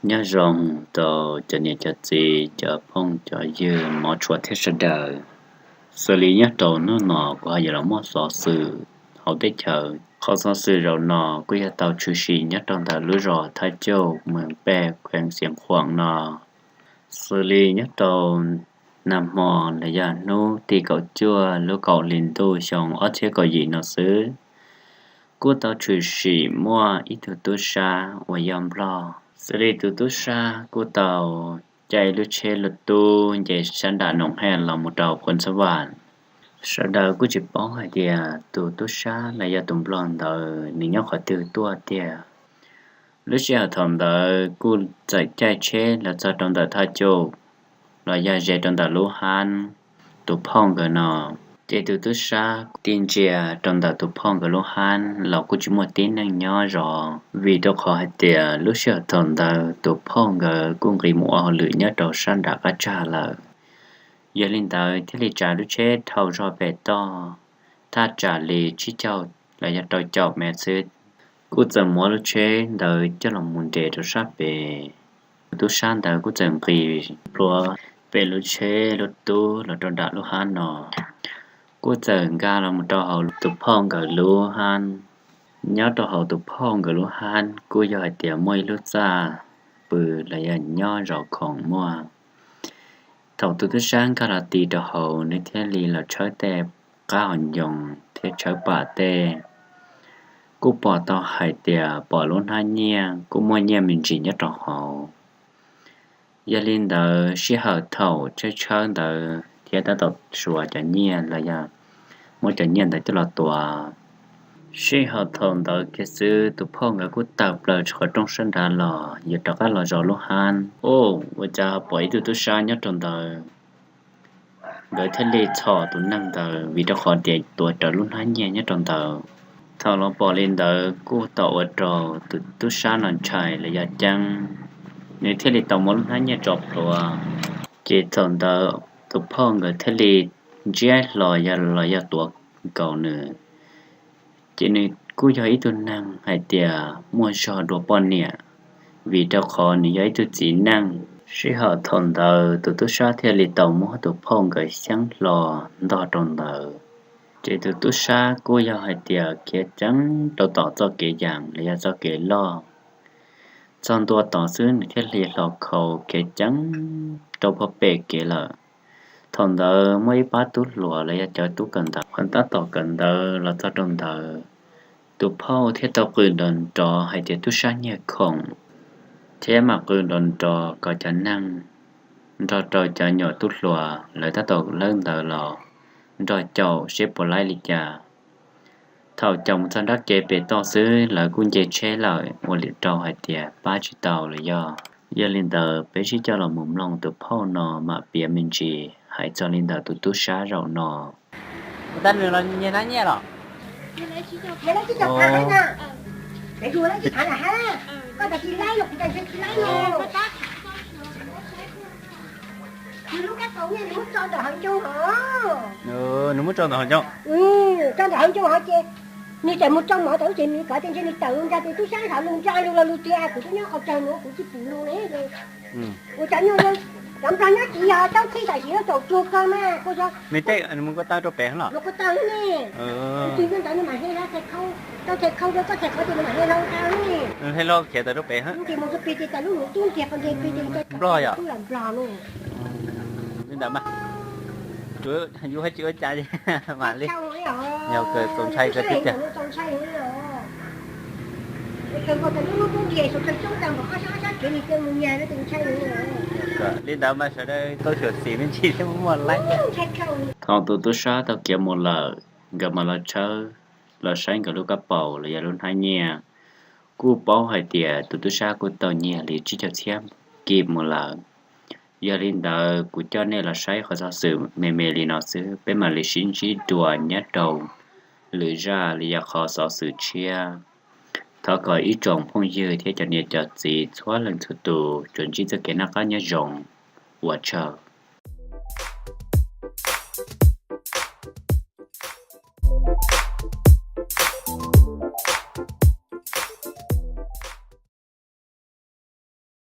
Nyob zoo rau cov niam cov txiv, cov phooj cov ywg, mov tshua thiab sawv daws. Xws li nyob rau hnub no kuv ho yuav los muaj xov xwm hauv teb chaws. Qhov xov xwm zaum no kuj yog tau tshwm sim nyob rau ntawm lub zos Thaj Cauj, moos Pej, kheev Xiav Khuam no. Xws li nyob rau nag hmo los yog hnub tim kaum cuaj lub kaum hli ntuj xyoo ob txhiab kaum yim no xwb, kuj tau tshwm sim muaj ib tug tub sab uas yog Nplog. Xws li tus tub sab kuj tau caij lub tsheb lub tub nce sab nram Noom Hej los mus rau Phoos Xab Vam. Sawv daws kuj tsis paub hais tias tus tub sab los yog tus Nplog ntawd nws nyob qhov twg tuaj tiag. Lub sij hawm thaum ntawd kuj txawm caij tsheb los txog rau ntawm Thaj Cauj los yog ze rau ntawm lub hab tus phauj nkawd no. Ces tus tub sab kuj tig ntsia rau ntawm tus phauj nkawd lub hab los kuj tsis muaj tib neeg nyob zov, vim rau qhov hais tias lub sij hawm thaum ntawd tus phauj nkawd kuj nqis mus ua hauj lwm nyob rau sab nram qab tsag lawm. Yog li ntawd thiaj li tsav lub tsheb dhau zog pem toj thaj tsam li tsib caug los yog rau caum mev xwb, kuj txawm muab lub tsheb ntawd coj los mus nres rau sab pem. Tus tub sab ntawd kuj txawm nqis plhuav pem lub tsheb lub tub los rau nram lub hab no, kuj txawm nkag los mus rau hauv tus phauj nkawd lub hab. Nyob rau hauv tus phauj nkawd lub hab kuj yog hais tias muaj ib lub txaj pw los yog nyob zov khoom muaj. Thaum tus tub sab nkag los ti rau hauv, nws thiaj li los tshawb tej qab hauv ncoo thiab tshawb pam tej, kuj pom tau hais tias pom lub hnab nyiaj kuj muaj nyiaj me ntsis nyob rau hauv. Yog li ntawd sij hawm thaum tshawb tshawb ntawd thiab tab tom suav cov nyiaj los yog muab cov nyiaj ntawd coj los tuav, sij hawm thaum ntawd kiag xwb tus phauj nkawd kuj tawm plaws tsis qhov rooj sab nrad los yuav rov qab los zov lub hab. Ua cas pom ib tug tub sab nyob rau ntawd. Nkawd thiaj li txhom tus neeg ntawd vim rau qhov tias tuav rawv lub hnab nyiaj nyob rau ntawd. Thaum los pom li ntawd kuj tau ua rau tus tub sab no ntshai los yog ceeb, nws thiaj li tau muab lub hnab nyiaj tso plhuav. Ces thaum ntawd tus phauj nkawd thiaj li ntsiab hlo los yog tuav nkaus nws. Ces nws kuj yog ib tug neeg hais tias muaj zog dua poj niam, vim rau qhov nws yog ib tug txiv neej. Sij hawm thaum ntawd tus tub sab thiaj li tau muab tus phauj nkawd xyeeb hlo ntog rau ntawd. Ces tus tub sab kuj yog hais tias khiav ceev rau tom txoj kev yees los yog txoj kev loj. Txog ntua tod xwb nws thiaj li hlo khau khiav ceev rau pem kev lawm. Thaum ntawd muaj ib pab tub hluas los yog cov tub kawm ntawv uas tab tom kawm ntawv los txog rau ntawd. Tus phauj thiaj tau qw nrov nrov hais tias tub sab nyiag khoom, thiab mam qw nrov nrov kom cov neeg nrog rau cov nyuam tub hluas lawv tab tom lawb ntawd los nrog caum seb puas laib li cas. Thaum caum mus txog nrab ke pem toj xwb lawv kuj nce tsheb lawm, ua li rau hais tias pab tsis tau los yog. Yog li ntawd peb sib coj los mus mloog tus phauj no mam piav me ntsis hais txog li ntawm tus tub sab zaum no. Nws muab tso ntawm hauv ncoo hov ces nws txawm mus tso mov tau ces nws kov tias ntshe nws tawm ntag tes tub sab nrov lus ntsa lus los lus tias kuv twb nyob qhov tsawg no kuv tsis pum lus ne. Ua cov nyuj, cov nplog nyob tid yog taub thib tam sim no tsaus tsuag kawg mas kuj yog. Nws tej mus ko taw rau pem los ko taw ne. Tus nyuj ntawd nws mam hle hlo, tau txhais khau rau koj txhais khau ces nws mam hle hlo tau ne. Hle hlo khiav tawm rau pem ces mus rau pem ces tawm lub hauv tub ntiag qhov ntiag pem ces nplog yom, tub lam nplog ne. Li ntawd mas yuav tsis ua cas mam li, yog kawg txaus ntshai kawg tiag tiag. Li ntawd mas sawv daws tau xyuam xim me ntsis thiab muaj laib. Thaum tus tub sab tau khiav mus lawm, nkawd mam los tshawb los saib nkawd lub kab paus los yog lub hnab nyiaj, kuj paub hais tias tus tub sab kuj tau nyiag li tsib caug txhiab kis mus lawm. Yog li ntawd kuv coj nej los saib qhov xov xwm me me li no xwb, peb mam li sib ntsib dua nyob rau lwm zaj li yog qhov xov xwm tshiab. Thov kom ib tsoom phooj ywg thiab cov niam cov txiv txhua leej txhua tus tsuas ntsib txoj kev noj qab nyob zoo. Ua tsaug.